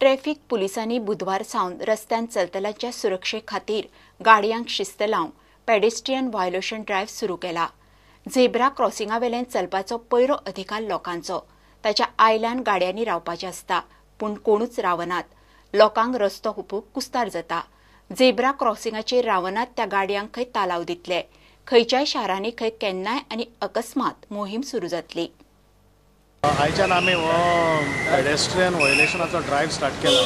Traffic पुलिसांनी बुधवार सावन रस्त्यान चलतल्यांच्या सुरक्षे खातीर गाडयांक शिस्त लावन पेडेस्ट्रियन व्हायोलेशन ड्रायव्ह सुरू केला. झेब्रा क्रॉसिंगावेल्यान चलपाचो पयलो अधिकार लोकांचो, ताच्या आयल्यान गाडयांनी रावपाचें आसता, पूण कोणूच रावनात. लोकांक रस्तो हुपूंक कुस्तार जाता. झेब्रा क्रॉसिंगाचेर रावनात त्या गाडयांक खंय तालाव दितले. खंयच्याय शारांनी खंय केन्नाय आनी अकस्मात मोहीम सुरू जातली. आयच्यान आमी हो पेडेस्ट्रियन व्हायोलेशनाचो ड्रायव्ह स्टार्ट केला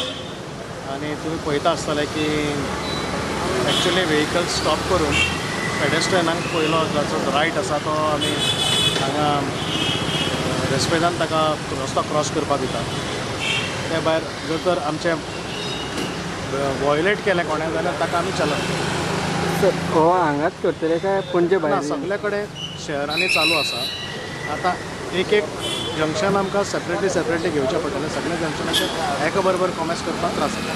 आनी तुमी पळयता आसतले की एक्चुअली व्हेकल स्टॉप करून पेडेस्ट्रियनाक पयलो जाचो रायट आसा तो आमी हांगा रेस्पेदान ताका रस्तो क्रॉस करपाक दिता. ते भायर जर तर आमचें व्हायोलेट केलें कोणें जाल्यार ताका आमी चलन. सर, हो हांगाच करतले काय पणजे भायर? सगळे कडेन शहरांनी चालू आसा. आतां एक एक जंक्शन आमकां सेपरेटली सेपरेटली घेवचें पडटलें. सगळे जंक्शनाचेर एका बरोबर कॉमर्स करपाक त्रास जाता.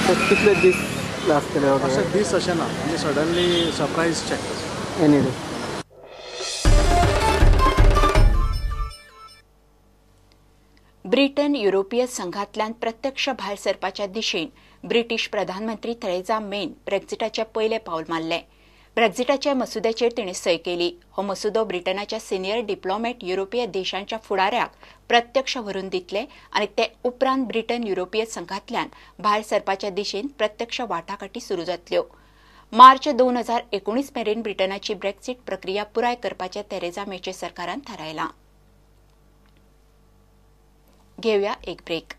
सर, कितले दीस आसतले? अशें दीस अशें ना, आमी सडनली सरप्रायज चॅक करता. Any day. Britain युरोपीय संघांतल्यान प्रत्यक्ष भायर सरपाच्या दिशेन ब्रिटीश प्रधानमंत्री थेरेजा मेन ब्रेक्झिटाचें पयलें पावल मारलें. ब्रेक्झिटाच्या मसुद्याचेर तिणें सय केली. हो मसुदो ब्रिटनाच्या सिनियर डिप्लोमॅट युरोपीय देशांच्या फुडाऱ्याक प्रत्यक्ष व्हरून दितले आनी ते उपरांत ब्रिटन युरोपीय संघांतल्यान भायर सरपाच्या दिशेन प्रत्यक्ष वाटाघाटी सुरू जातल्यो. मार्च 2019 मेरेन ब्रिटनाची ब्रेक्झिट प्रक्रिया पुराय करपाचें थेरेजा मेचे सरकारान थारायलां. घेवया एक ब्रेक.